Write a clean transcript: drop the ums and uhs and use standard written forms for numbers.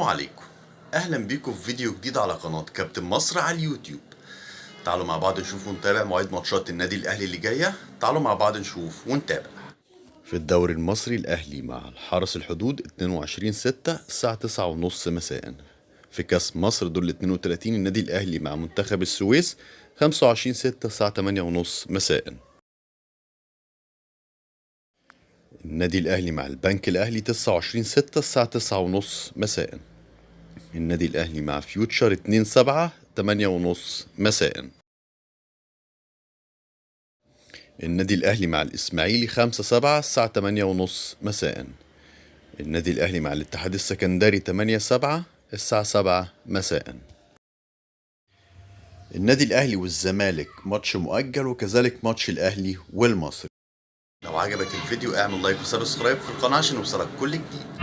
عليكم، اهلا بيكم في فيديو جديد على قناة كابتن مصر على اليوتيوب. تعالوا مع بعض نشوف ونتابع مواعيد ماتشات النادي الاهلي اللي جاية. تعالوا مع بعض نشوف ونتابع. في الدوري المصري، الاهلي مع الحرس الحدود 22/6 الساعة 9:30 مساء. في كاس مصر دور 32، النادي الاهلي مع منتخب السويس 25/6 الساعة 8:30 مساء. النادي الاهلي مع البنك الاهلي 29/6 الساعة 9:30 مساء. النادي الأهلي مع فيوتشر 2/7 8:30 مساء. النادي الأهلي مع الإسماعيلي 5/7 الساعة 8:30 مساء. النادي الأهلي مع الاتحاد السكندري 8/7 الساعة 7 مساء. النادي الأهلي والزمالك ماتش مؤجل، وكذلك ماتش الأهلي والمصري. لو عجبك الفيديو اعمل like و subscribe في القناة عشان يوصلك كل جديد.